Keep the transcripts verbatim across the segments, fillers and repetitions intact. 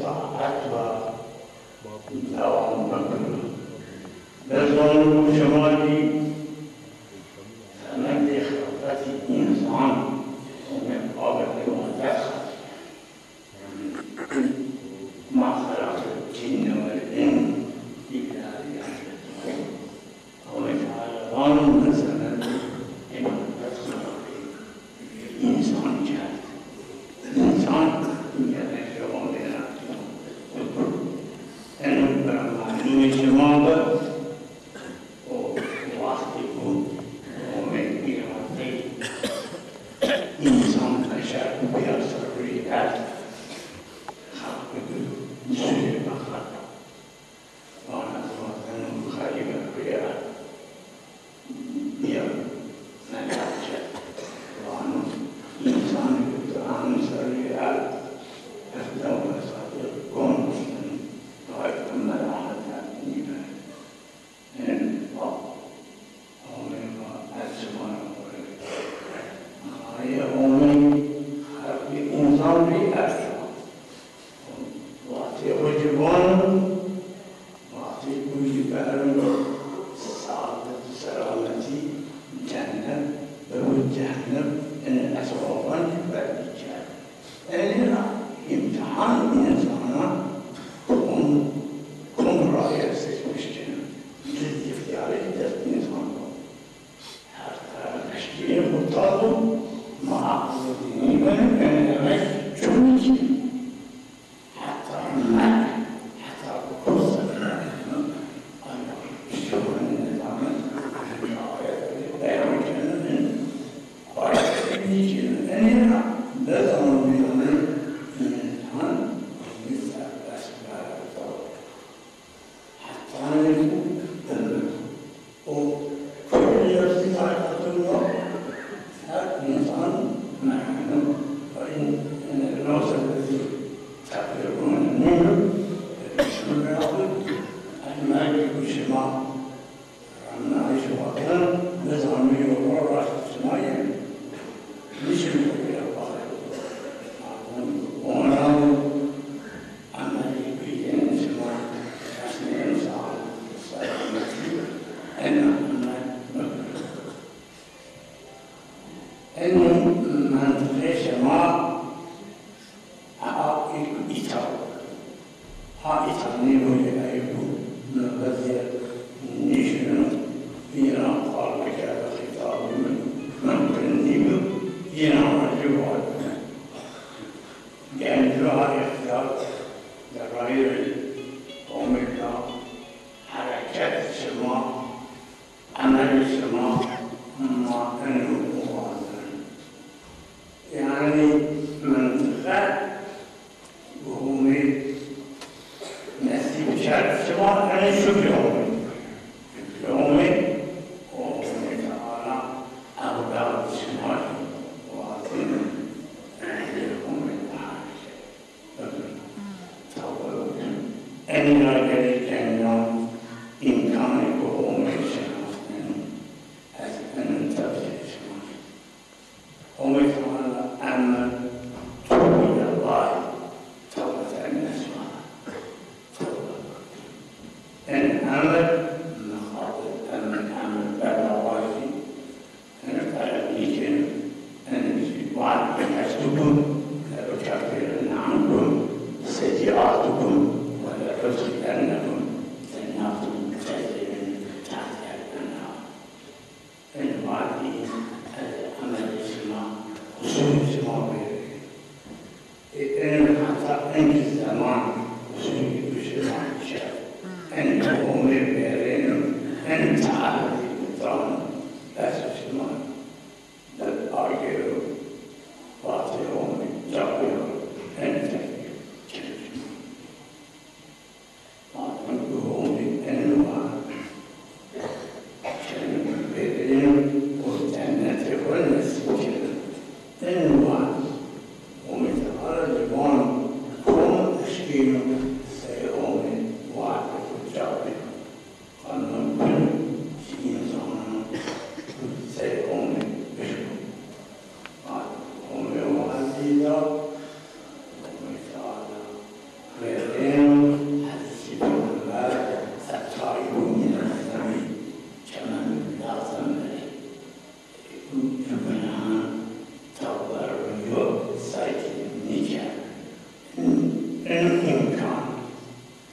Saet ra dewam bikiro. Bizon şima zî semedê xilqetî însan û min babetê ma derxist. Ma xelafet cin newerin, îdare Homê Teala vano mi semedê îbadet xelqî însan kerd. Însan gerek Homêra. Eno bira malûmê şima bi, o wextê ku Homê îradeyê însan beşer bibîya serrî erd, xelq bikir sûrê bexet. Vana ez wazeno xerîbe rîya bîya. Melaike vano, însanê ke tu anî serrî erd, ez dew hesabê gom diştin, tayê ke melahat nîbe. Ên va, Homê va ez şima ra xo rê. Aye Homê xelqî însan rî erd. Wextê xo ci vano, wextê xo ci berno saadet û selametî, cennet, bibo cehennem, ene esbaban ci berdî kerd. Enê ra îmtîhan însanan kom, kom raye seçmiş keno. Dizdîxtîyarî dest însan o. Her taraf eşkînê xo tazo, ma aqil zî nîbeno, ene remek çonî kî. Heta merg, heta ku kosa piştîwanê nezamet ayet beyan keno, en ayet nîkeno. Enê ra bezano bîyane însan serbest bero. Hetanî ku û kullî zî tayqetû yo, her însan mehno. Ên, ên, no sebebî teqrîben nîno, şima ra bi, ez mergî ku şima remnayîş wazen, bizanî yo raşt şima yê. Nişin ku ya. Ona Emelî bîyên şima, esnên sağ, selametî, ena emel bikir. Enê mentiqê şima ha îta o. Ha îta nîno yê ey ku mi vizî nîşino, yîna qal bikerdo xîtabê mi, mumkin nîbi, yîna ra ci vaj. Genco ha îxtîyar de rayîrê Homê da, hereket şima, emelê şima ma eno wazen. Yanî mentiqe Homê nesîb kerd şima, enê şukrê Homê. Şukrê Homê, Homê Teala ewlad şima zî wazeno, ehlê Homê Teala. Tewbe bikin. Enî ra gerê cenîyan îmkanê ku Homê şinasneno. Ez eno tewsîyê şima. Homê Teala emir, tûbû îlallahî tewbeten nesuha. Tewbe bikin. En emir mixatil emir, emir bedawajî. Ene qelemî keno, ene zî vat, lestekum, ukaffire ankum seyyiatukum we le udxilennekum cennetin tecri min tahtihel enhar. Ene vatî, ez emelê şima, qusurê şima bêrî. Ê, eno heta enkî zeman qusurî bişima şer. En Homê bêrêno, en teala zî dano. Bes şima. Ber agêro, vatê Homê ca bêro, en tekbîr keno şima. Madem ku Homê eno wa keno, bêrêno û cennetê xo nesîb keno. Eno wa Homê Teala zî vano, kom eşkîno sey Homê vatê xo ca bêro. Qe mumkin o ki însanan sey Homê bişko. Homê wazî da, Homê Teala rê Eno îmkan,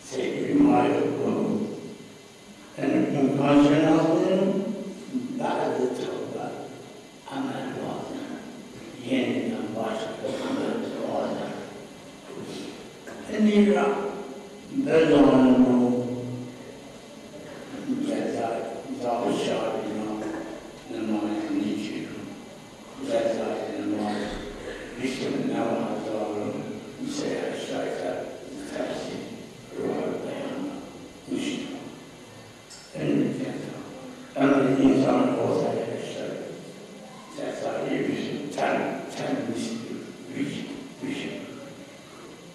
sey îmayê xo, eno îmkan şinasneno, bade tewbe, emel wazeno, yenîden başleno, emel wazeno. Enî ra bizaneno, ceza, zaf şarî ra nimazî nêcêro. Cezayê nimazî vîst û new hezar û sey heştay ser tersî ruhul beyan de nuşto. Eno ceza, eno însan o ser heştay cezayê vîst û ten, ten vîst vîst, vîst.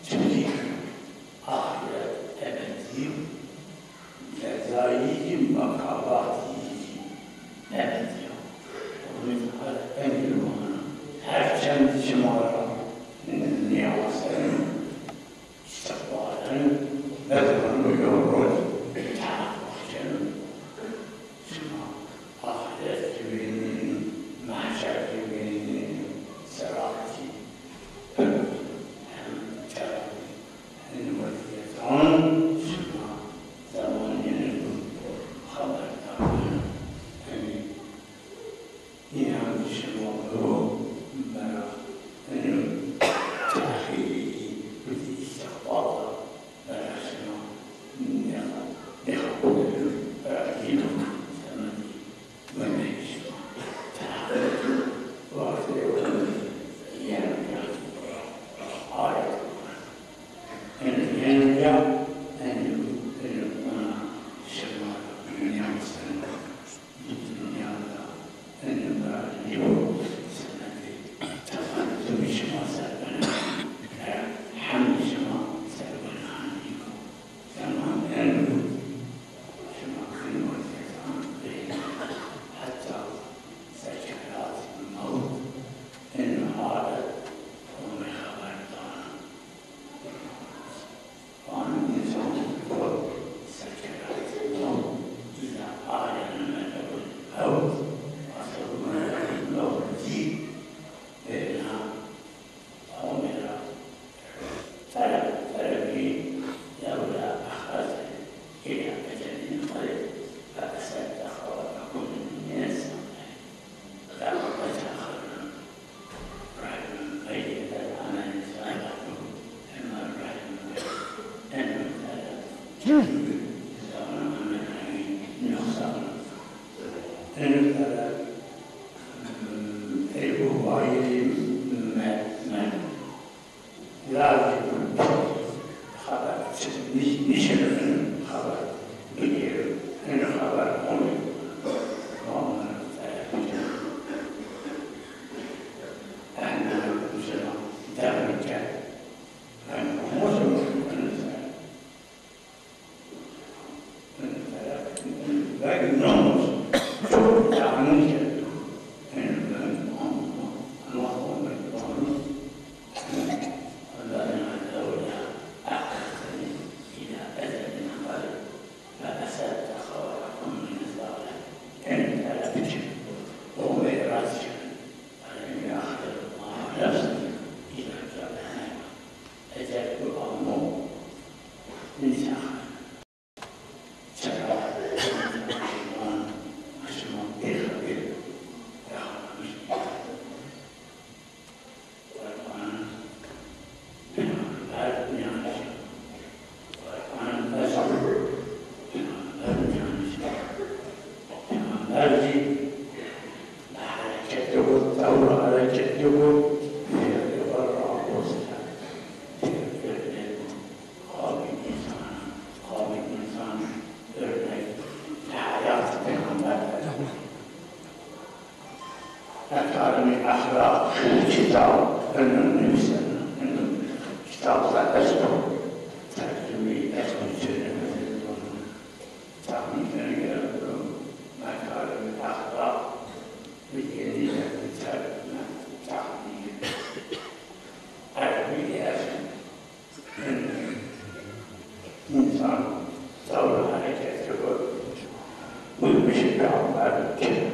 Çimkî axiret ebedî yo, cezayî zî, mukafatî zî ebedî yo. Umîd her engil vana, her çend şima ra nîyawaseno, îstîqbaleno, bezano yo roj teheqquq keno. Şima axiret zî vînenî, mehşer zî vînenî, sirat zî. Hem, hem çawa. Eno wezîyetan şima zemanênê xo xeberdar keno. Enî înam şima bibo, bera eno tehîrî, îstîqbal de bera şima nêxa-, nêxapeno, bera gîno semedî. Zaman eno şima kî wezîyetan bê, heta sekeratî mewt eno halet Homê xeber dana. Vano însan kî sekeratî mewt îla aleme mewt, asebû mewt zî bêna Homê ra teleb, telebî lewla exrece îla ecelin qarîb fe eseddexe ve ekûne mîne salihin. Lewla betaxir Îbrahîm Bey de emelî salih yo, hema Îbrahîm Bey eno teleb, zana Mehmet Emîn, no salihin. Eno teleb, ey bu vayîrî me-, me-, lazî xeber çi-, nîş-, nîşeno eno xeber bigêro. Eno xeber Homê, Homê ra teleb keno. Ehna şina defn kerd. Eno Homê eno ser. Ecel ku amo, însan. Çira? Şima pêxebir, pêxebir. Qur'an, pêxember nîyanê şima. Qur'an esto, pêxember nîyanê şima. Pêxember zî bi hereketê xo, tewr hereketê xo, pêxember ra rapoz kerd. Pêxember Xabî însan, xabî însan örnek heyatê pêxember de. Mekarimî exlaq kitab eno nivîseno, eno kitab de esto. Tercumeyî esto, çêneme de zon. Tahmîn keno ke mekarimî exlaq bi yenî de tercume, tahmîn keno. Erebî de esto. Însan tewr hereketê xo uymuş peyxamber keno.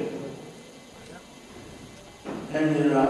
Enî ra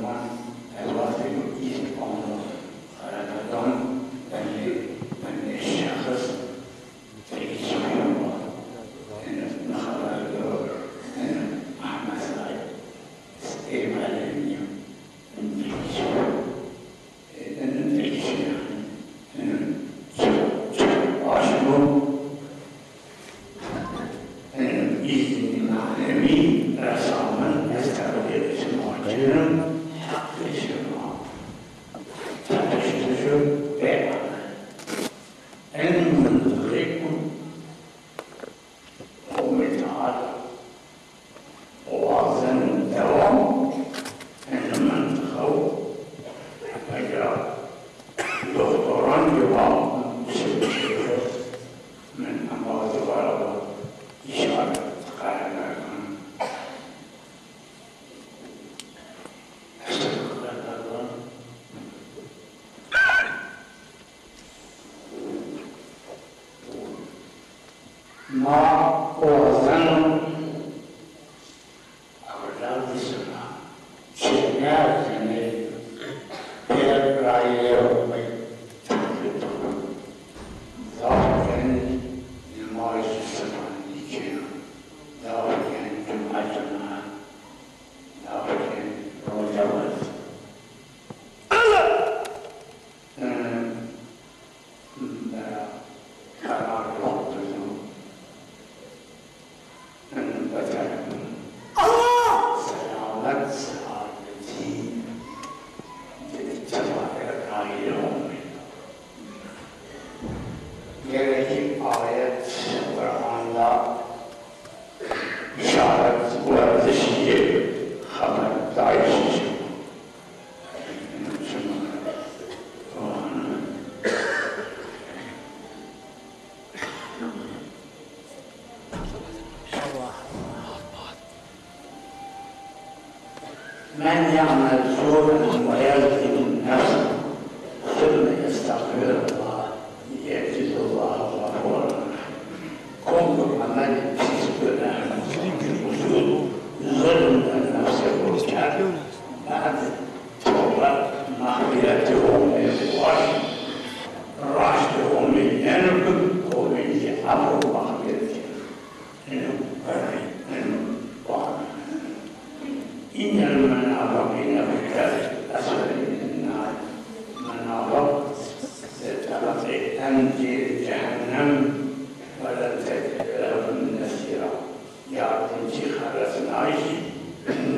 Elbette bu ilk anı. Karabadan ben de, ben de şahıs. Peki, çıkıyorum. Ne kadar diyor. Ahmet Said. Eyvallah. Peki, çıkıyorum. Aşmı izin manevi resamen estağfirullah hakkı şema. Tanıştırıcı ve en mıntıklı o metaat. Wazeno dewam, eno min xew, meca doktoran ki va, min embazî xo ra va, îşaret qere mekan. Estağfirullah. Ma wazeno ewladê sima çênîya zenê pêr rayê Homê taqlîd bikero. Zaf genc nimajê sima nîkeno. Zaf genc cuma cuma. Zaf genc roja wazeno. Ene, ene, qerar xo bido. Ene, beter. Allah! Selamet, saadetî, di îtîbarê rayê Homê. Gerekî ayet Quran da îşaret werdişî yê xeberdayîşî. من يعمل سوءا ويظلم نفسه ثم يستغفر الله يجد الله غفورا رحيما. Kom ki emelê pîs, guneh, zulm bi nefsê xo kerd, bad tewbe, mexfîretê Homê waşt, raştê Homê yeno ki Homê zî efw û mexfîret keno. Eno berrî, eno vano. إن المنافقين في الدرك الأسفل من النار. Menafık tebatê en cêrê cehennem, ولن تجد لهم نصيرا. Yardımcı xeresnayîş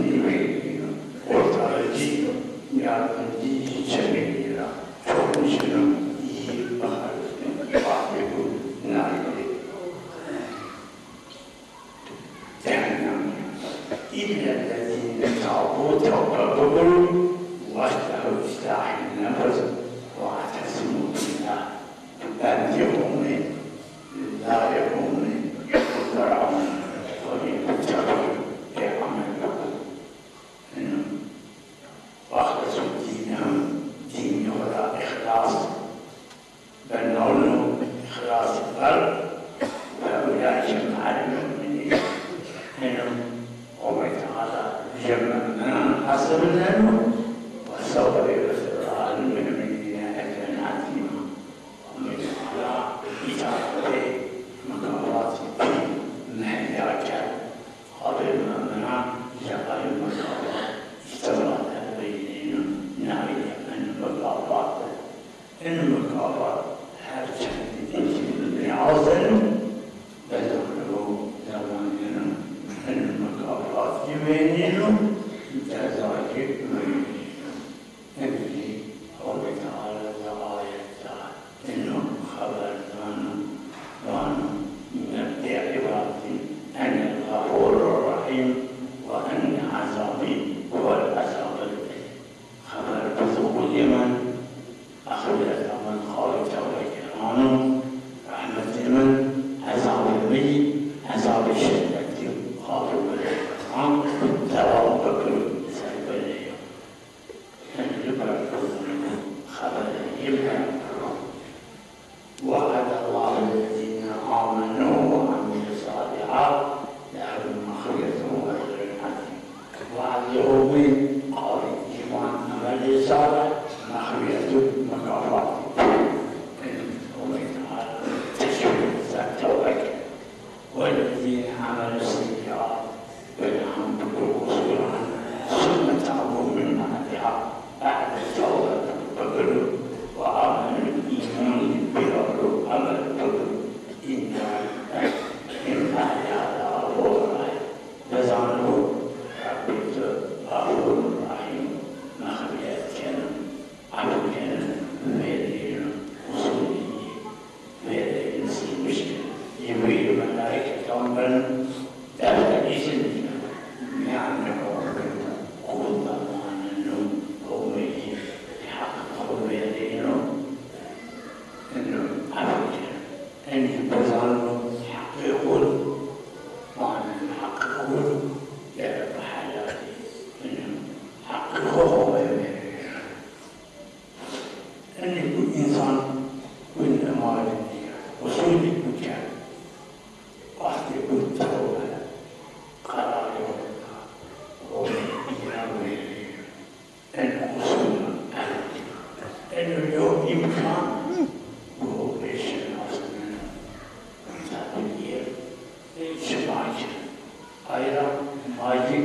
nîvênîno, kurtarıcı yardımcı çemênî ra. Çok nişino yî bixeresnîno. Wextê ku nayê cehennem. إلا الذين تابوا, tewbe bikero, وأصلحوا إصلاح النفس واعتصموا بالله. Bendê Homê, layê Homê, Quran, Qur'anê Peyxamber. Eno واخلصوا دينهم, dînê xo ra îxlas. Benawno îxlas ver, فأولئك مع المؤمنين. Eno Homê Teala jê muminan hesibneno, وسوف يؤتي الله المؤمنين أجرا عظيما. Homê Teala îtaatê mukafatî pî muheyya kerd. Xabê muminan jê aye mukafatî îstîfade eynîno, nayê en mukafat. En mukafat her çend înkî nêazeno, bezano, zewaneno, en mukafat kî vênîno, ceza kî vênîno. Eno zî Homê Teala di ayet de eno xeber dano, vano, نبئ عبادي أني الغفور الرحيم وأن عذابي هو العذاب الأليم. Xeber bido qulê min, axireta min xalî Tohomê. Enê ku însan ku nemaze dîya, usulî ku ke, wextê ku tewbe qerarê xo da, homê îna werî. En usul, en yo îmkan bu eşin aslında. Tabii ki, e, şima ki, ayra ma ki,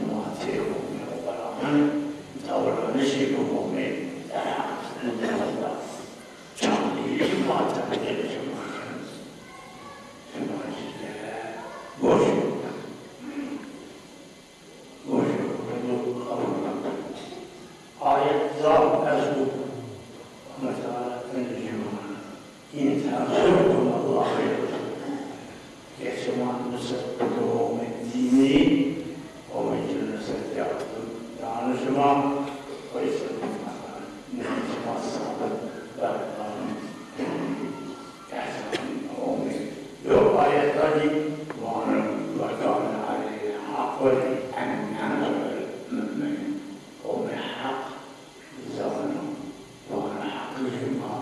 ma tê homê xo ra hanê, davranışê ku homê derheq da. Çandî ma tepîya şima ki. Şima ki de goş. Ayet zaf esto. Allah Teala emrî şima. İn tensurkumullah. Ke şima nusret bido homê dînî, homê ci nusret yaptı. Yanî şima, o yüzden şima sabit, berqararî. Yo ayet ra zî vano, "Ve kâne aleyna haqqen en nensure l-mu'minin." Homê heq zano, vano heq zî ma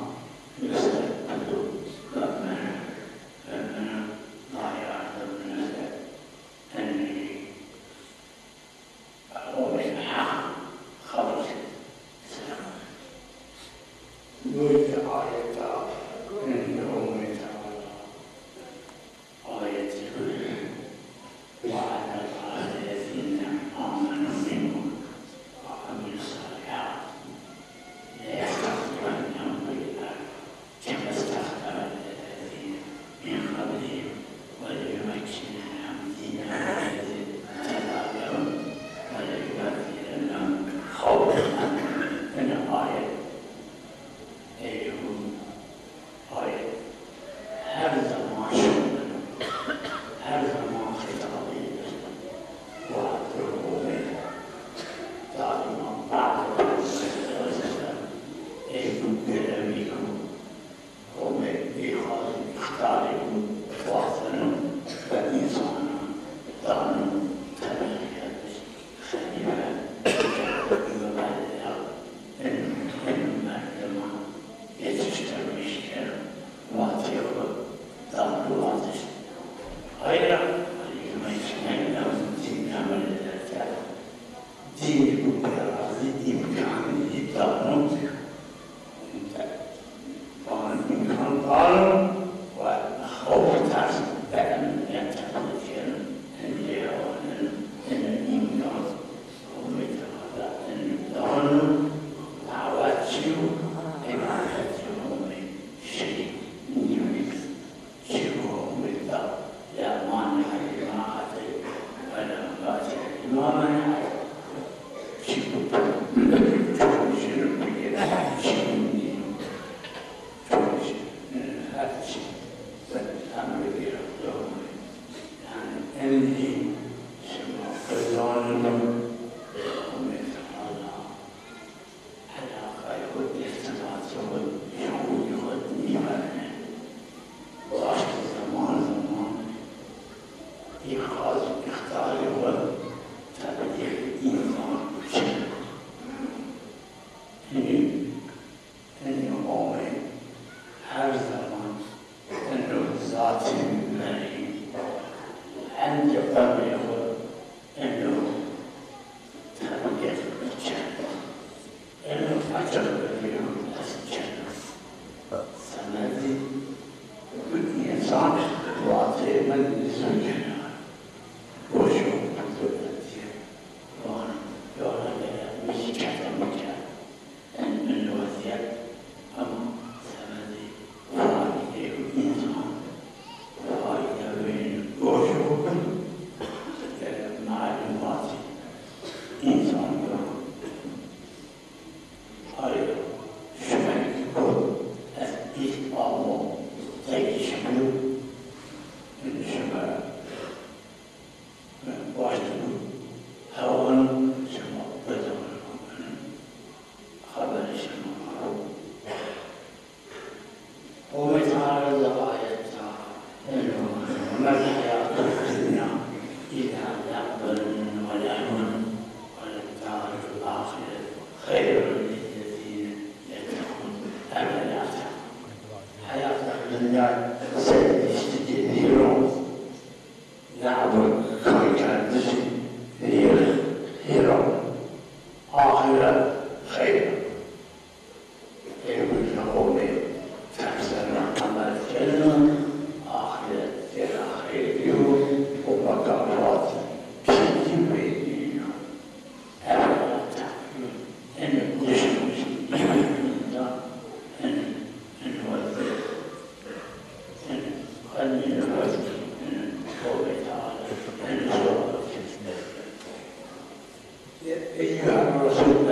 nusret bido mu'minin. Mu'minin ma yardim nusret. Enê Homê heq xo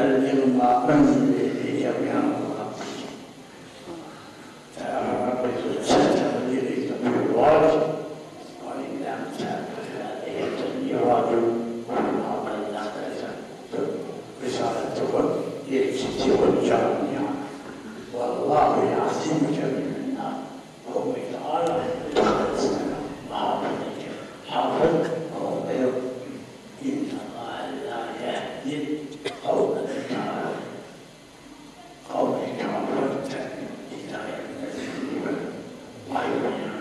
يغمى منزلي في جميع الأرض. تعالى ربي في الستة والذي في الوجه، وإن لم تكن هذه الدنيا رجل فما بلغت رسالته، رسالته يجزي والجامع. والله يعصمك من الناس. قومي تعالى، حافظ، حافظ، قومي. إن الله لا يهدي القوم الكافرين. قومي كافرت هدايت نصیب، آیونیا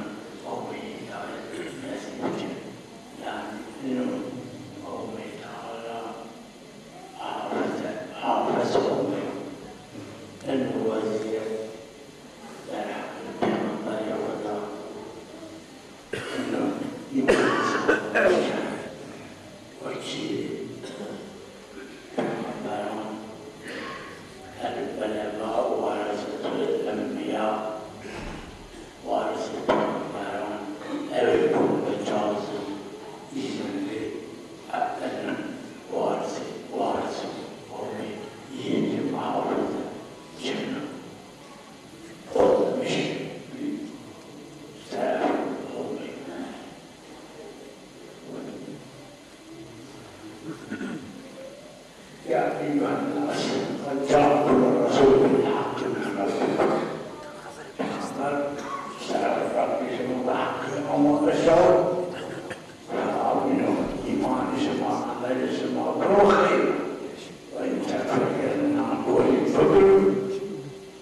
قومي هدايت نصیب. يعني إنه قومي تعالى حافظ، حافظ قومي. إنه وضعیت در حق پیغمبر خدا، انه ایمان وکیل پیغمبران، العلماء ورثة الأنبياء، وارث پیغمبران، ewê bûn bi cazî, îzmî, eqilin, warisî, warisî, qomî, yîn muhafaza, çin. Olmuş. Selam olmayın. يا أيها الناس، قد جاءكم الرسول بالحق من ربكم. Selam Rabbicim, bu hakkı ama aşağı. Amîn. Îmanê şima, emelê şima biro xeyr. Ve in tekfur, eger na gorî bigirî,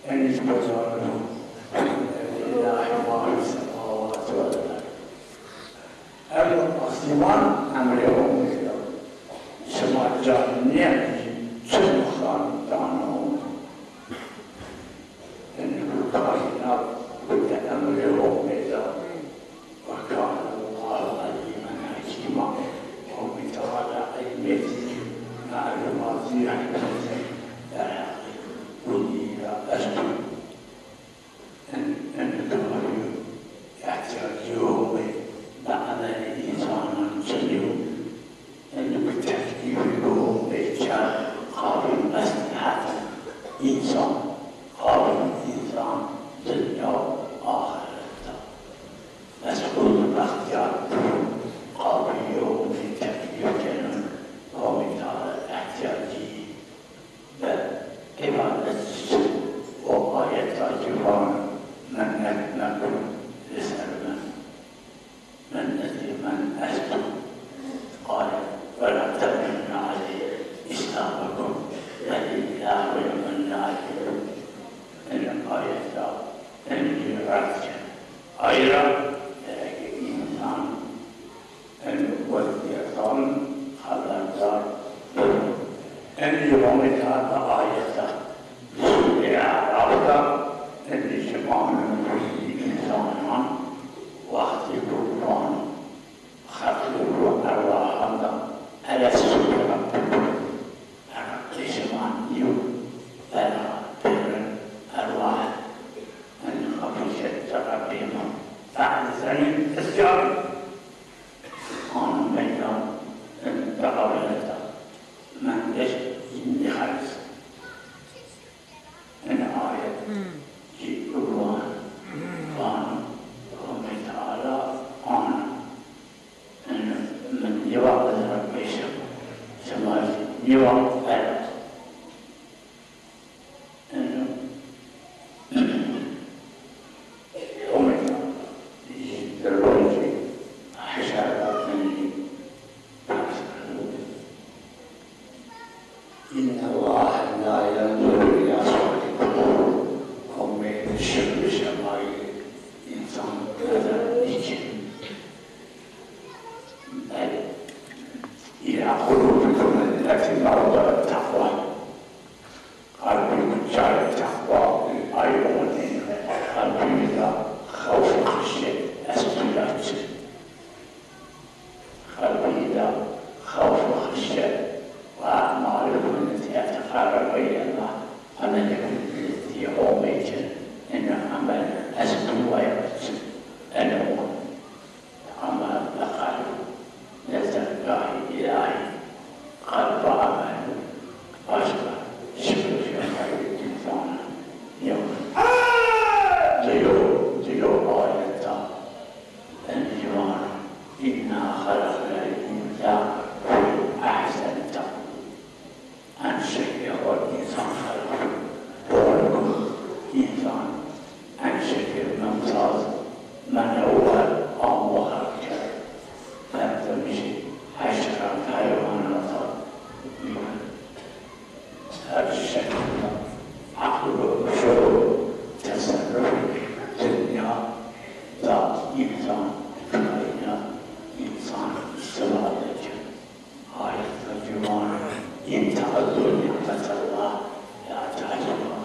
enî bazarî lillahî ma fî semawatî wal erd. Emr asîman emrê Homê de. Şima ca nêmejî çi nuqsan dano Homê. Enî bu kaînat bi emrê Homê de. وكان الله عليما حكيما. Homê Teala îlmêtî, melumatî, hikmetî derheqê winî de esto. En, en kaînat îhtîyacî Homê bi emelê însanan çinî yo. Enî bi teklîfê Homê ke qabîl mesleheta însan, qabîl însan dinya û axirete. Mesûl û bextîyar bîyo, qabîl Homê teklîf keno, Homê Teala îhtîyacî bi îbadet çin. O ayeta ki vano, minnet mekun li ser min. Minnetê min esto. Qale, "Ve la temennû aleyye îslamekûm, bel Illâhu yemennû aleykum." Enî ayet ra, enî red keno. Ay ra, gereke însan, enî wezîyetan xeberdar bibo. Enî Homê Teala ayeta Sûreyê Araf de, enî şima min wî însanan wextê ku vano, xeqlû û erwahan de, elestû bi rebbikum, Rebbê şima nîyo? Bela, pêrin, erwah, enî xebû ke ti Rebbê ma, fe'lî zenî, îsyar. Ano meydan, enî bi ewleta mendeş yîn nîxelis. Enî ayet ki vano, vano, Homê Teala vano. Enî min nîwa ez Rebbê şima, şima zî nîwa ez. Enî Homê Teala di rojê hişr de enî pers keno. إن الله لا ينظر إلى صوركم. Homê şikil şima yê însan nezer nîkeno. Bel إلى قلوبكم التي موضع التقوى. Qelbî ku cayê teqwa û ayrûnî, qelbî de xewf û xişyet esto ya çi? Qelbî de xewf û xişyet û emalê ku netîye teqerrubê île Allah, emelê ku netîye Homê ke, enî emel esto ya çi? Enî o. Ama bi qelb nê dergahî îlahî, qelb û emel başka. Her şekilde aql û şuur, teserruf, dinya, zat, însan, kaînat, însan îstîfade kerd. Ayet de vano, "إن تعدوا نعمة الله لا تحصوها."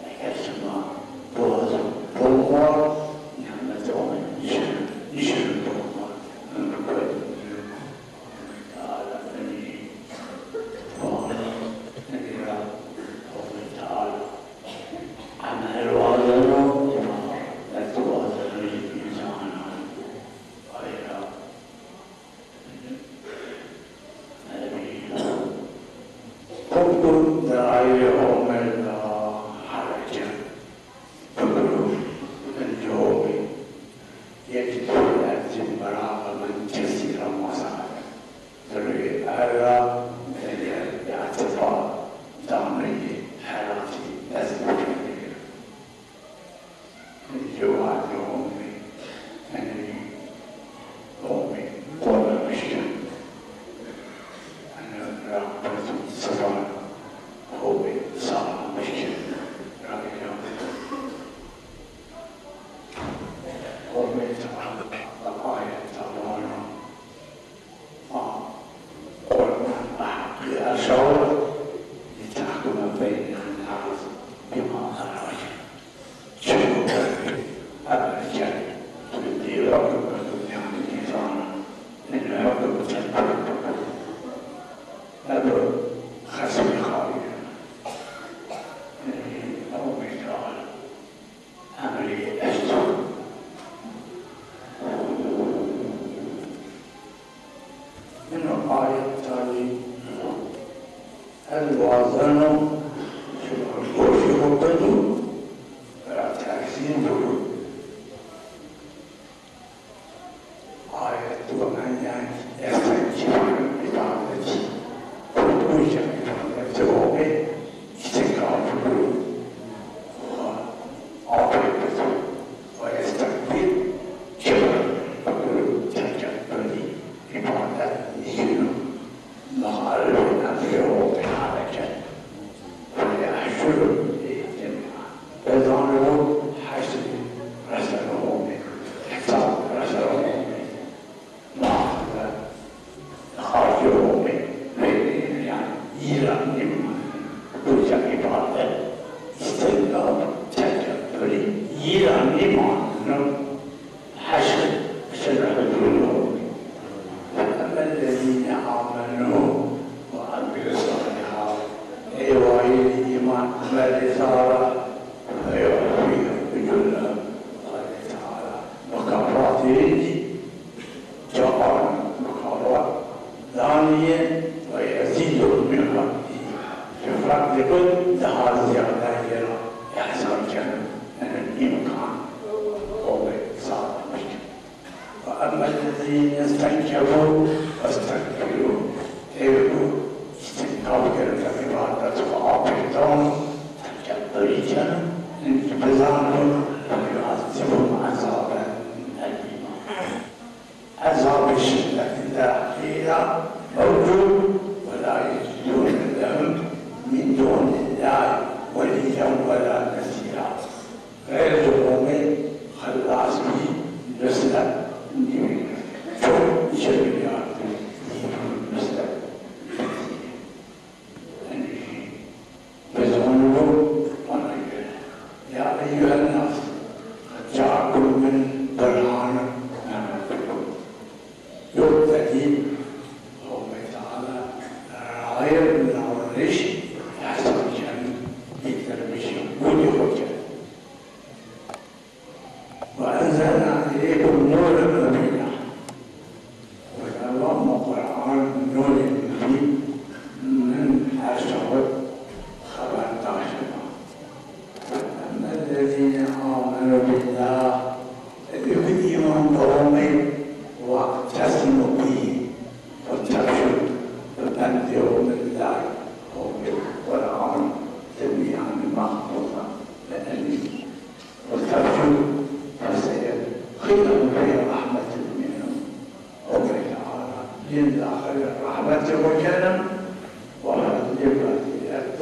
Eger şima biwazin bom war, nîmetê Homê nişin, nişin bom war. Mumkun nîyo. Homê Teala enî vano, enî ra Homê Teala emel wazeno, îbadet wazeno jî însanan. Ay ra Bikir, di ayê Homê de hereket bikir û encomî yek filet zî meraqê min kesî ra masane. Dirê erra eger îtîbar dano yê heratî ez bifehlî. Cewabê Homê, enî Homê koremiş kerd. Enî rexmet û silan Homê sağlamış kerd. Rayra Homê Teala ayet de vano. Ma Qur'an bi heqî eşawit, لتحكم بين الناس بما أراك الله. Çimkî eber kerd, tu dî hukm bi dinya însanan, nîno hukm tedbîr bikir. Eber xesmê xayîn. Ew mîqdar. Emrê esto. Ino ayet de zî ez wazeno şima goşê xo bido, ra tersîn bido. Ayet wa enyen esen kibir îbadetî. Kurtuluşa îbadetî Homê îstikbal bikiro. Wa apê bikiro. Wa estekbîr kibir bikiro. Tekebburî îbadet nîkiro. Muxalifê emrê Homê hereket. Feyehşurûhum jemî'an. Bizanibo heşrî reseno Homê. Hesab reseno Homê. Muhafaza xarcê Homê. Yanî yî ra nîmano. Kurtuluşa îbadet, îstikbal, tekebburî yî ra nîmano. Heşr, şina huzurê Homê. فأما الذين آمنوا وعملوا الصالحات. Ey wayîrê îman, emelê sala, فيوفيهم أجورهم. Allay Teala mukafatê rê zî caran mukafat danê yê, ويزيدهم من فضله. Ji fedlê xwu daha ziyade yê ra îhsan keno. Yanî îmkan Homê sağlamış keno. وأما الذين استنكفوا فاستكبروا. Ey ku îstinkaf keno, îbadet xwu apê dano, tekebburî keno, bizanibo, فيعذبهم عذابا أليما. Ezabê şiddetî derheqî ra mewcud, ولا يجدون لهم من دون الله وليا ولا نصيرا. Xeyrê Homê xelasî, nusret nîbî. Çok şerî yardım, nusret. Enî bizanibo, ona göre.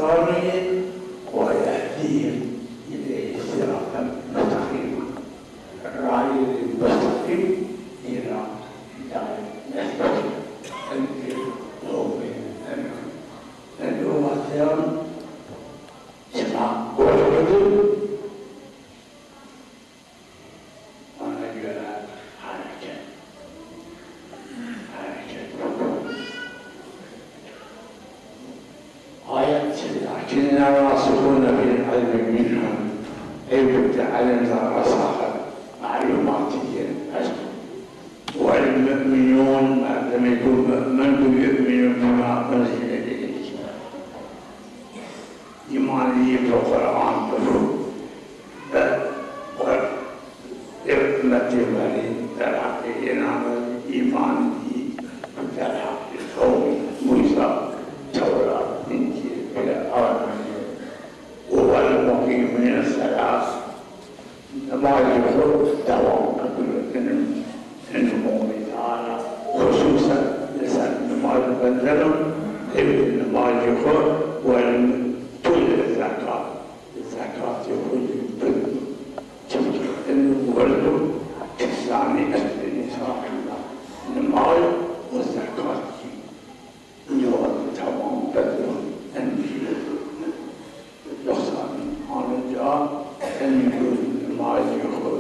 Tanrı ve yehdiye ile sıraten müstakim. Rayı müstakim ira hidayet nesip. Çünkü doğru. Çünkü o vaktiyan şima gol gidin. Ona göre hareket. Hareket. Ayet, "Lakinnen rasihune fil ilmi minhum." Elbette alimler, rasaha, malumatı diye. Vel mu'minun, merdemi ku mu'min bu, yu'minu bima unzile ileyk. Îmanî bi Quran biro. Bi Qur-, ummetê verî derheqê înan îmanî, derheqê qewmî Musa, Tewrat, Încîl, Qur'anî. Û vel muqîmîne selat. Nimajê xo dewam bikiro. Ino, ino Homê Teala xususen li ser nimaj bendeno, ewê nimajê xo wer tu li zekat, zekatê xo jî bidino. Çimkî ino werdo kisanî estê însan, nimaj û zekat jî. Yo, tamam, bedro, en yoxsa anca en nimajê xo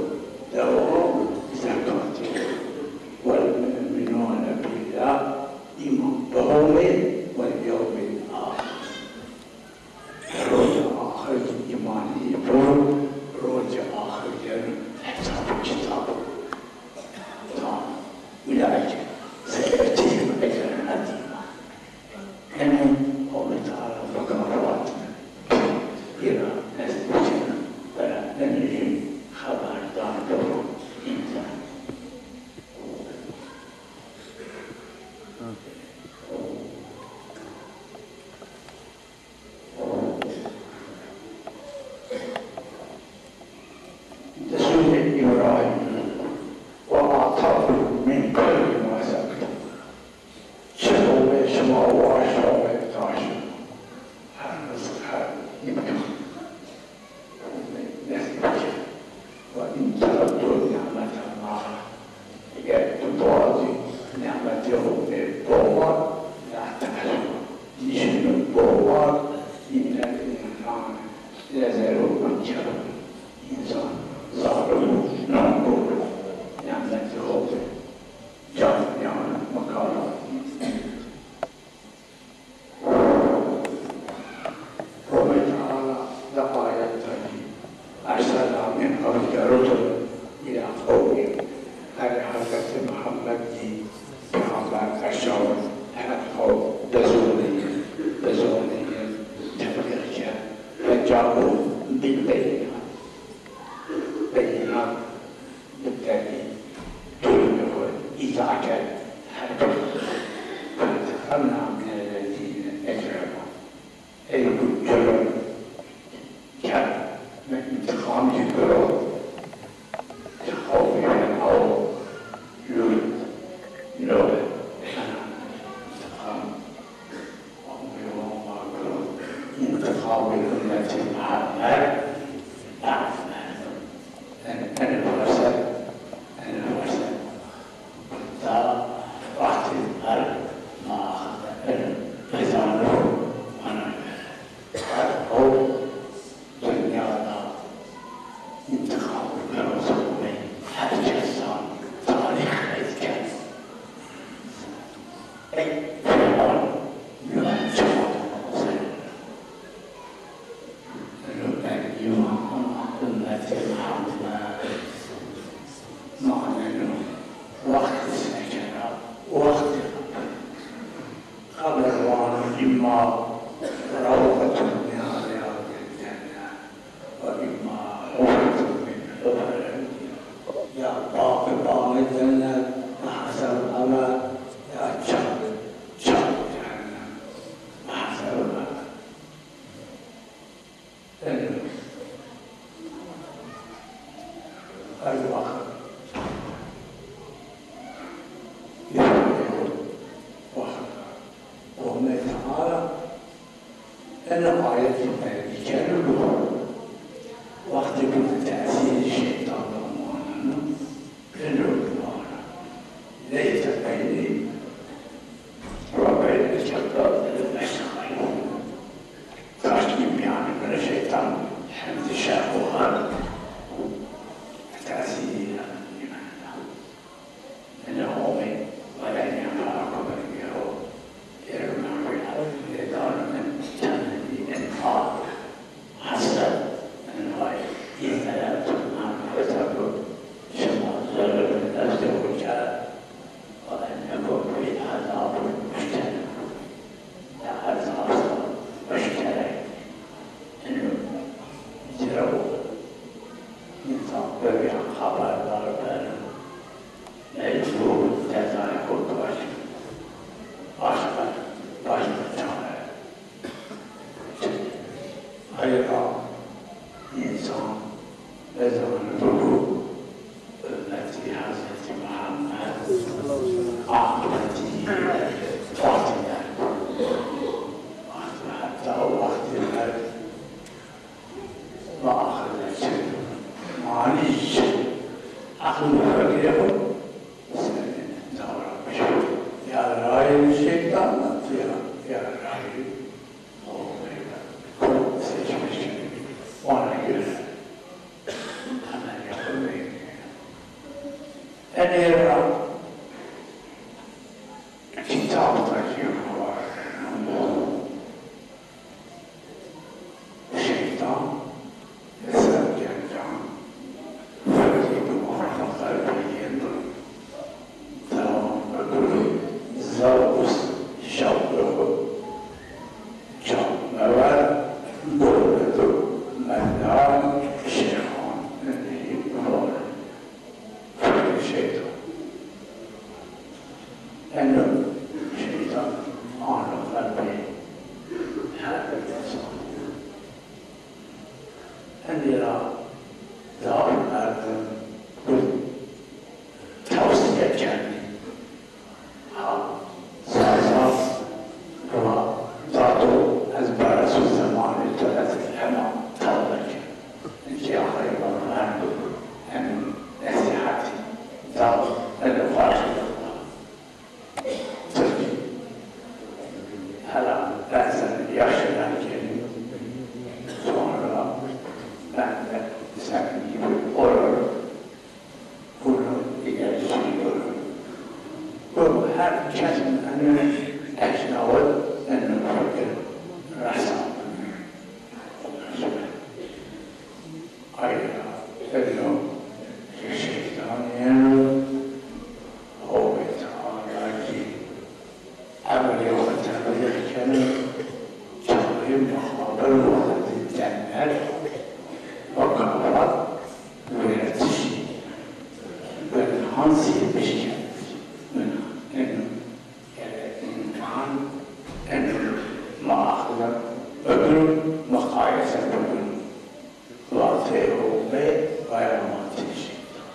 dewam, zekatê xo. Vel mu'minûne billah, îman bi Homê, wel yewmil axir. Roca axir îmanî bû, roca axir gel hesab û kitab. Tamam. Ulaike se'utihim ecren azîma. Eno Homê Teala mukafat îra nesîb kena. Bela eno jî xeberdar bibo însan. Resulê Îbrahîm, "Ve atakum min kulli ma se'eltum." Çi Homê şima waşt, Homê taşt. Her rizq, her îmkan. Homê nesîb ke. "Ve in te'uddu ni'metallahi." Eger tu biwazî nîmetê Homê bova, la tuhsuha. Nîşeno bova, înnel însane lezelûmûn cehûl. Însan zalim û nankor o. Nîmetê Homê can nîyano, mukafat nîyano. Homê Teala di ayet de jî ersela min qablik rusule îla qewmihim. Her Hezretî Muhammed zî peyxamber erşawit, her qewm bi zonê yi, bi zonê yi teblîx kerd. Ve câûhum bil beyînat. Beyînat. Bi delîl, durumê xo îza kerd, her kes. Fenteqemna minellezîne ecremû. Ey ku curum kerd, mi întiqam ci girot. Qewmê Fîr'ewn, Lût, Nuh, întiqam. Întiqamê ummetê Muhammed, ba'd merdim. Ene, ene ferset, ene ferset. Hatta wextê merg ma ene pezanir mana. Her qewm dinya da întiqam girot, her kesan tarîx qeyd kerd. Ey Fîr'ewn, yo çima ser. Eno ey îman ummetê Muhammed. Ma eno wextê sekera, wextê qebir vano, îmma rawdetun min riyadil cenne. Ve îmma hufretun min huferil, ya bax, baxê cennet, bi heseb emel, ya çap, çap cehennem, bi heseb emel. Eno. Her wext. Wext. Homê Teala ena Ayetê mergî keno, wextê ku di tesîrê şeytan de maneno, ino vano: Leyte beynî ve beyneke Rabbil meşriqeyn. Taşt kî mîyanê mi û şeytan hem di şerq û xerb, tesîrî nîmenda. Ene Homê werenîya ra ko bingero, êr merwî ra lê dano min temennî, intiha, hesret, eno ay, îzlem, eno ay, şima zerrê mi destê xo kerd, wa ene ko pey hezab û muşterek. Ya hezab sal muşterek. Eno ci ra însan bibîya xeberdar beno. Mecbur cezayê xo biwaşto. Başka, başka çare. Heyra însan bizano ku ummetî Hezretî Muhammed aqibetî fatî. Heta wextê merd ma axir de çi, manî çi? Aqil û fikirê xo serê dawra bişo. Ya rayê şeytan ya, ya rayê Homê. Xo seçmiş. Ona göre emel yapılmıyor. Enê ra kitab da ki var. Şeytan, ser gencan, fekî bi ortaxer bigên, devam bikiro, zewq û şewqê xo cam mever, dewlet û merdan, şeyxan, ênî bivare. Fikrê şeytan. Eno şeytan ano qelbê her bir însan. Enê ra zaf merdim tewsîye kenî. Ha, Zaza va, dado, ez bereso zemanê to ez hema tewbe ken. Înkê axirê ma vendo, eno nesîhetî, dado, eno xo rê. Tirkî. Hela ben seni yaşından kendim. Sonra ben de senin gibi olurum. Bunu ileri sürüyorum. Bu her kesin önüne eşnavı önüne fikir ressam. Ayrıca eno şeytan yeno, Homê Teala ki emrê xo teblîx keno, çaxê muqabil xo de cennet, mukafat, wêrtişî, wêrhansî bişkeno. Eno, eno, gerek însan, eno, ma aqil bigiro, muqayese bikiro. Vateyê Homê, veya vateyê şeytan.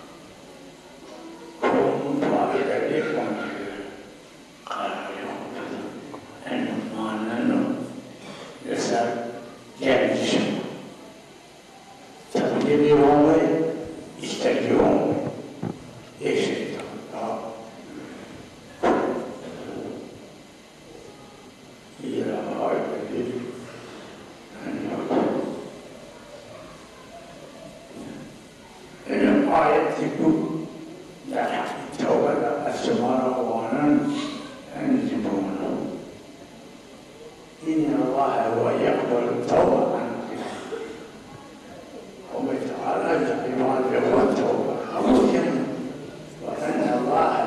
Kom faîdeyê kom keno. Qerarê xo bida. Eno maneno li ser genc şima. Tebyînê Homê, îstekê Homê. Ê şeytan ra. Îra hay bidî. Eno ayetî ku derheqî tewbe de ez şima ra wanin, enî zî biwano. Înnallâhe huwe yeqbelu tewbe an. Homê Teala zî îbadê xo tewbe qebul keno. Ve ennallâhe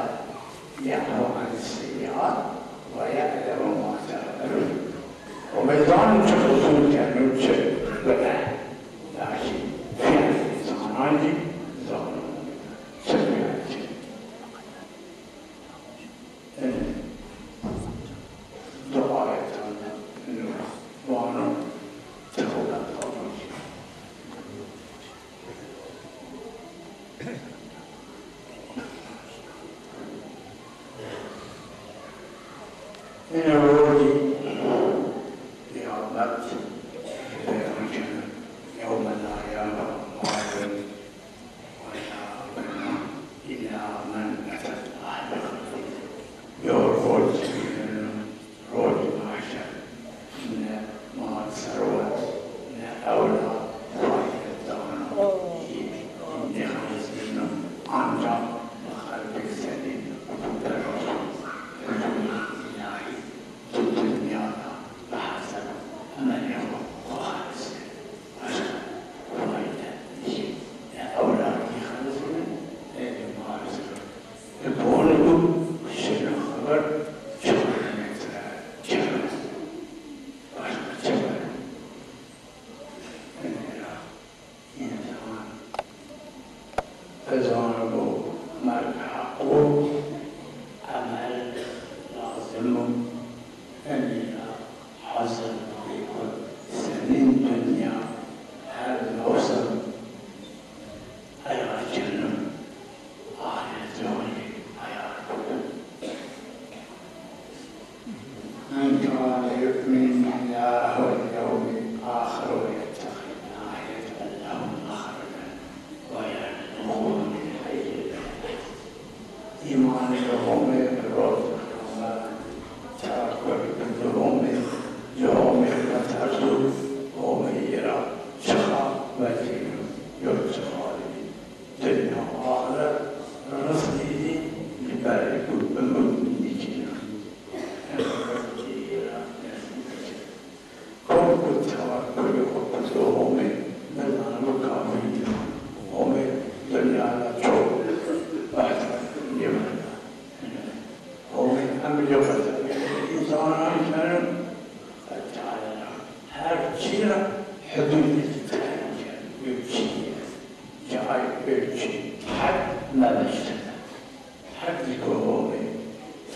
ye'fu anis-seyyiat ve ya'lemu ma ta'melun. Homê zano çi qusur keno, çi bine. Lakin fîyelê însanan zî zano. Çi fîyel çi. Eno duayê tane, eno vano tewbe qebul. Eno rojî qîyamet În dünya her mewsim heyar keno, axireti xo yê heyar keno. من كان يؤمن بالله واليوم الآخر وليتق الله يجعل له مخرجا ويرزقه من حيث لا يحتسب. Îmanê Homê bi roc qîyamet, tewekkul bi Homê, ji Homê meterso, Homê yi ra çixa vecîno, yo çixa zî dinya û axiret rizqî zî ji berê ku bimit nîkîno. Rizqî yi ra nesîb bikir. Kom ku tewekkulê xo bi Homê, nizaneno kafirî yo. Homê dinya ra çok behter nêvenda. Homê emrê xo tebî însanan keno, Teala her çî ra hududêkî tayîn keno. Ölçü, cayê ölçü, hed memiştene. Her di ku Homê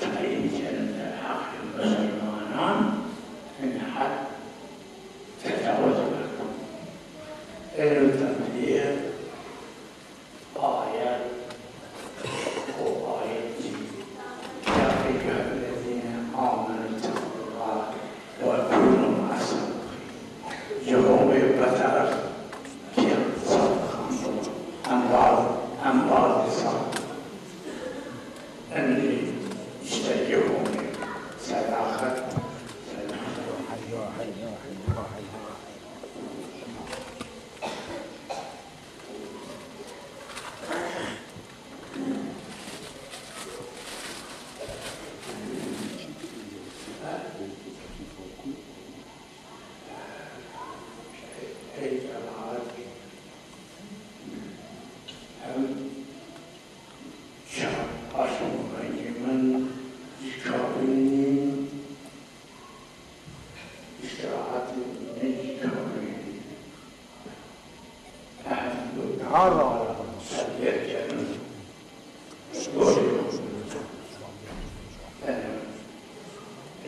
tayîn keno derheqê musulmanan, hin hed tecawuz mekeno. Êno tebîye ayet û ayet zî, يا أيها الذين آمنوا اتقوا الله وكونوا مع الصادقين. Ji Homê beter kî sadiqan bo. Embaz, embazê sadiq. Enê îşteyê Homê. Sedaxet, sedaxet. Ey cemaat, hem şa aşmo rengê min zî kabînî, îstirahatê min zî kabînî. Her ra tebîet keno.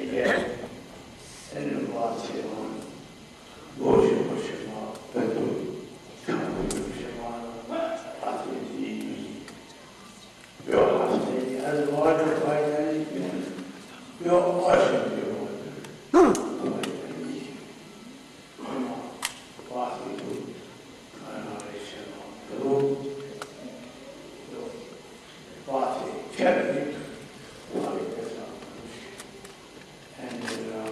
Eger eno vatê ma borcê xo şima bido, kabînî şima ra, vatê dînî. Yo hefteyî ez vaco faydenî keno, yo aşm yo faydenî keno. Ama vatê do, qerarê şima do, vatê kerdî, fayde zanî. Enê ra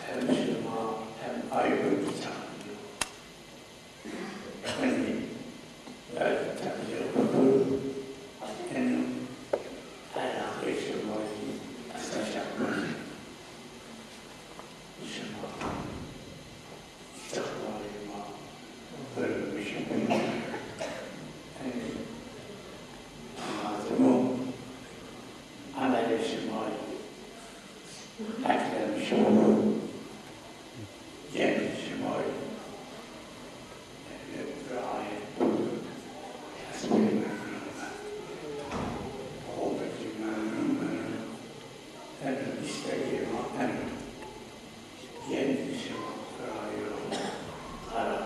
hem şima hem Aybin îtîqadî yo. Enê, ez tebî xo, enê elaqê şima zî ez teşekkür. Şima îstîqbalê ma birimiş bî. Enê lazim o emelê şima zî eklemiş bo. Genc şima yî. Riayet bikir. Kesbê memnun be. Xo be kî memnun beno. Eno îstegê ma eno. Genc şima riayet qerar.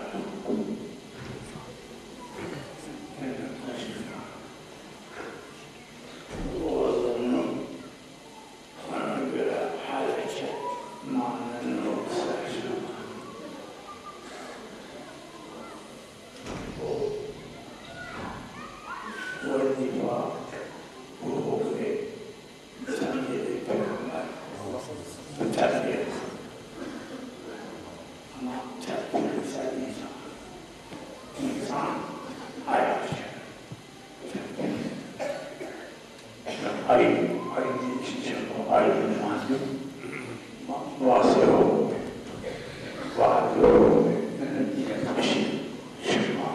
Eno qeşî ra. Wazeno. Ona göre hareket maneno ser şima. O wezîfa û hukmê terbîyê peyxamber bi terbîye. Ama terbîye ser însan. Însan hayat. Ay, ay, ay, ay, ma, ma, vasê o, vasê o, şima.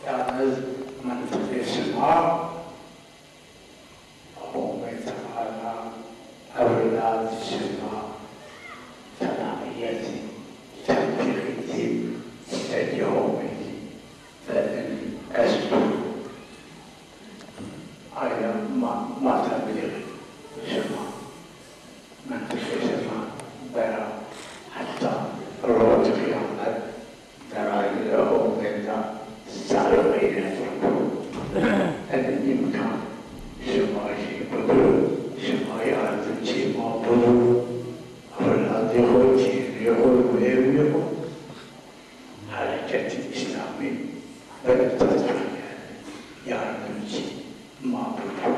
Yalnız mıntıkê şima, Homê Teala, ewlad şima, tenaiyetî, tebîxî Roj qiyamet derayîre o vênda sare xeyret. Ene îmkan şima jî bigirin, şima yardimcî ma bibo. Ewladê xo, cêrê xo, wêwî xo. Hereketê Îslamî beno tezganer, yardimcî ma bibo.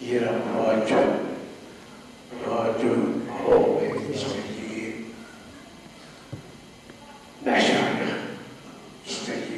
Yî ra vaco, vaco, ho be îstegî, meşayix îstegî.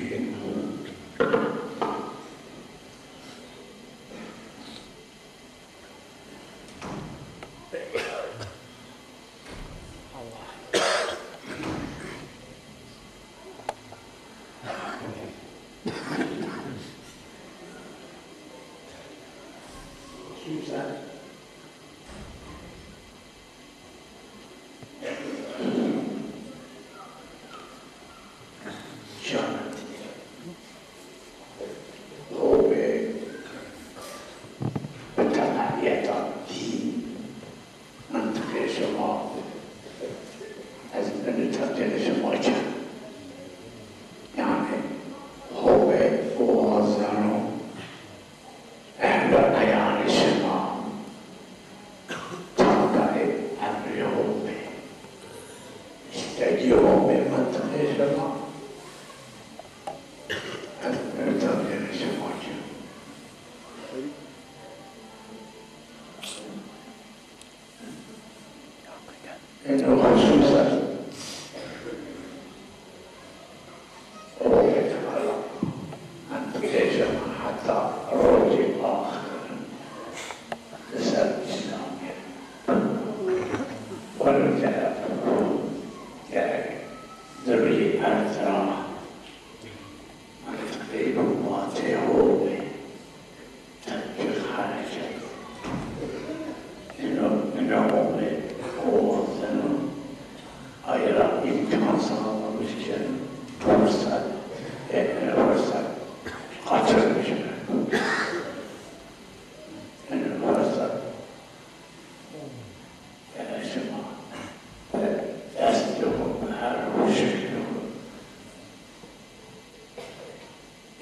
Şanetî. Ho be bi temeliyeta dîn, mintiqê şima, ez minetdarê şima ke. Yanî ho be wazeno. Ehlo eyanê şima, tawdayê emrê Homê, îstegî Homê, mintiqê şima, ez minetdarê şima ke. Eno xusûsen Homê Teala mintiqê şima heta rojê axir ser Îslamî. Weno ke gerek di rî erd ra mintiqê bi vatê Homê. Tetbîq hereket. Ino, ino Homê, o wazeno, ay ra îmkan sağlamış keno, fırsat, e, ino fırsat kaçırmış. Ino fırsat, e, şima, e, destê xo, her şeklê xo.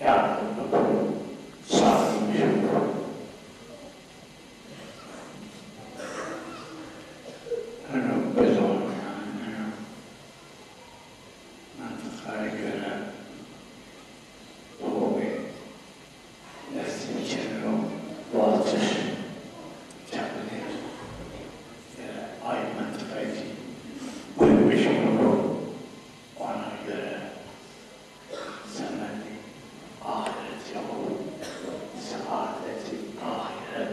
Yardımcı olun, sağlayıcı olun. Eno bizon, eno mintiqaya göre Homê nesîb keno vaziş, tebliğ, e, ay mintiqayî gul bişino. Ona göre Semedê axiretî yo, saadetê axiret.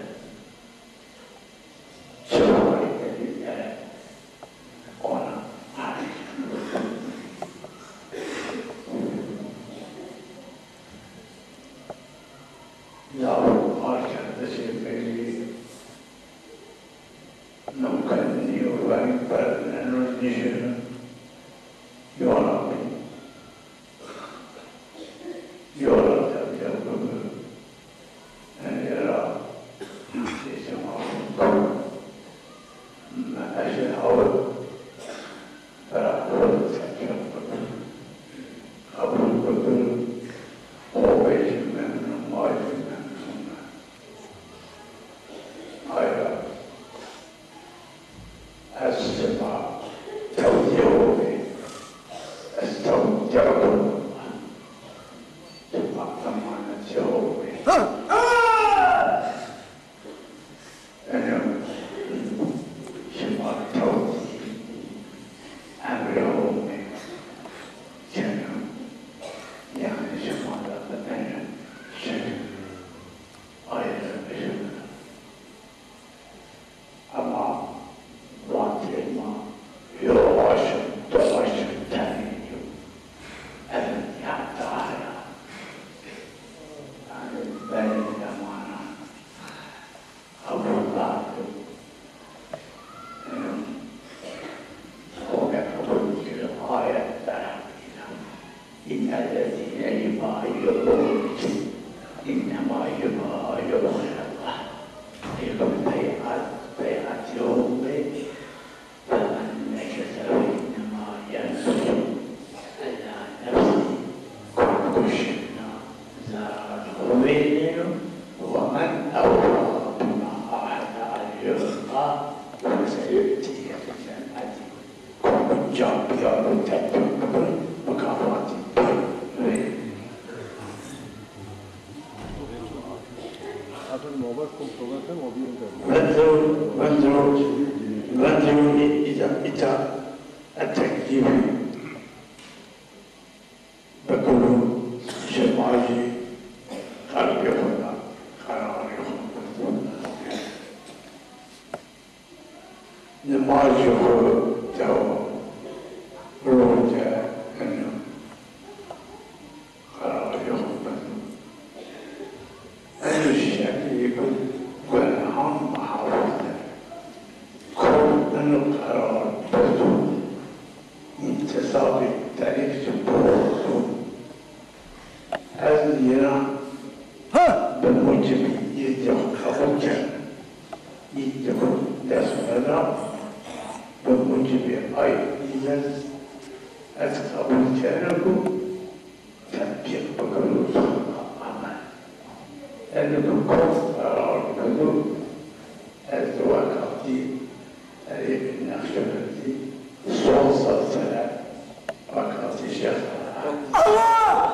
Çi fayde bî, e, ona. Lawo arkadaşê belî. No ke nîyo veng berneno nîşeno. Yo Rebbî, yo ra tebîya bibi. Enê ra sesê ma bibi. Mi eşê hawir. Qebul bikir, Homê jî memnun, ma jî memnun. Ay ra ez şima tewdîyê Homê, ez tewdîya Homê. Şima emanetê Homê. Eno şima tewdî emrê Homê keno. Yanî şima de bi eno şekil aye de bijimine. Ema vatê ma yo aşm, di aşm tenê yo. Ebedîyat daha ya. Yanî benî zemanan. Ewla, eno, Homê qebul bikir, ayet vera. İnnellezîne yubâyi'ûneke innema yubâyi'ûnellah. Ey bi beyat, beyat yo be, femen neke Can piyado tetbîq bikir, mukafatî pê rê. Vindiro, vindiro, vindiro î-, îta, îta e teklîfî bikiro, şima jî qelbê xo de qerarê xo bido. Nimajê xo dewa roce ino qerarê xo bido. Eno şeklî ku gunehan muhafaze kerd, eno qerar bido. Întisabê terîf ci bol o. Ez înan bi mucibî îznê xo qebul kerd. Îznê xo dest xo de da. Bi mucibî ay îzin ez qebul keno ku tetbîq bikiro, sona amel. Eno ku kom qerar bido, ez wekatî Herêmê Neqşebendî son sed sene wekatî Şêx Sala. Allah!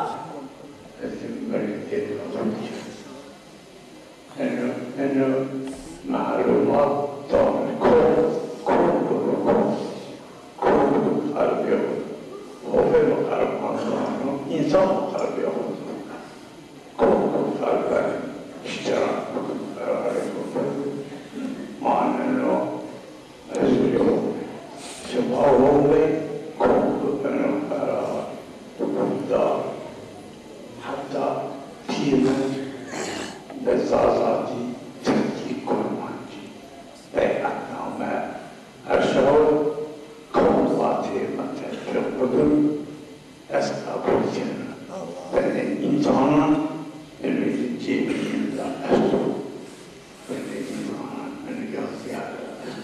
Ez zî mirdî têde qebul kerd. Eno, eno melumat dano kom, kom, kom, kom qelbê xo, xo beno qerban dano, însan qelbê xo. Kom ku qelben îştîrak bikin, qerarê xo bido, maneno huzurê xo. Şima wawey kom ku eno qerar bikin da, heta pîl bi zazakî, tirkî, kurmancî, beyatname, her şaw kom vatê mi tetbîq bikin. Ez qebul kena. Belê însanan eno cêbî yin de esto. Belê însanan eno yazîya de esto.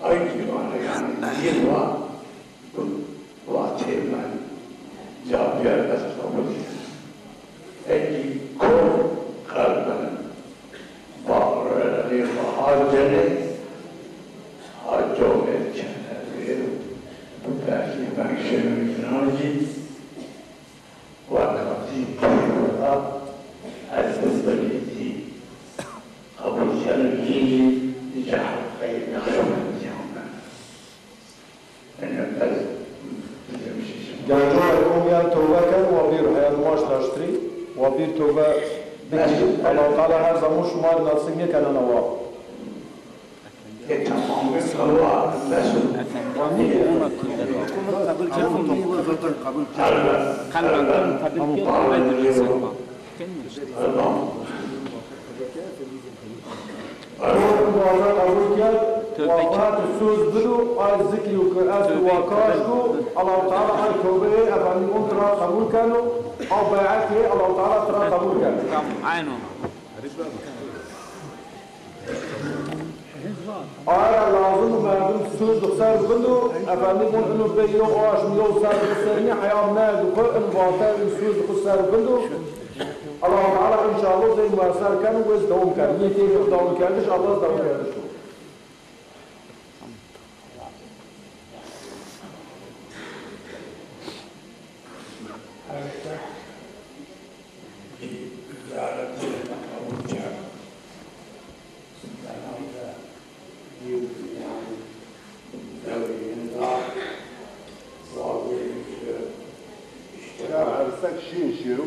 Ay dîwana yanî dîr va, vatê mi ca bîyer, ez qebul kena. Eki kom qelben Barê baha cenê, ha comêr kene rê, belkî veng şêno înan zî, wekatî pêro ra ez bi birî zî qebul keno, zî zî ci helqeyê Neqşebendîyan beno. Genco ey omîyan tewbe ken, wa bîr heya nimaj taştirî, wa bîr tewbe bikirî. Allahu Teala her zaman şima rê nasîb nêkenena wa. E, tamam, wa, bes o. Qelben qebul kerd, qelben qebul kerd. Tamam. Ewro waza qebul kerd, wa xo ti soz bido, ay zikrî yo ke esto wa kaş do, Allahu Teala ay tewbeyê efendî on tira qebul keno, aw beyetê Allahu Teala tira qebul keno. Tamam, aynen. Aya lazim o merdim soz di xo ser bindo, efendî von ino bey yo aşm yo ser biserînî, heya merdi xo in vate in soz di xo ser bindo. Allahu Teala înşallah zey muesser keno, wez dewam keno. Nîyetê xo dewam kerdiş, Allah dewam kerdiş o. Ersek şîn şîro.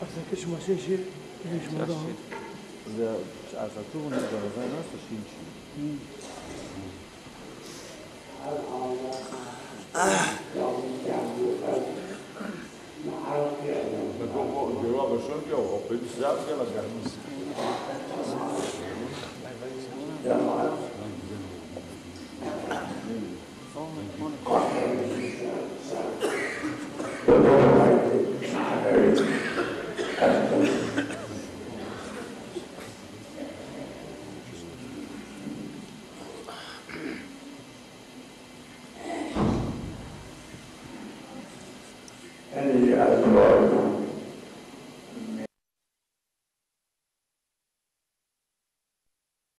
Aslında şima şey şey, şima da. Aslında tu bunu da nasıl şîn şîn.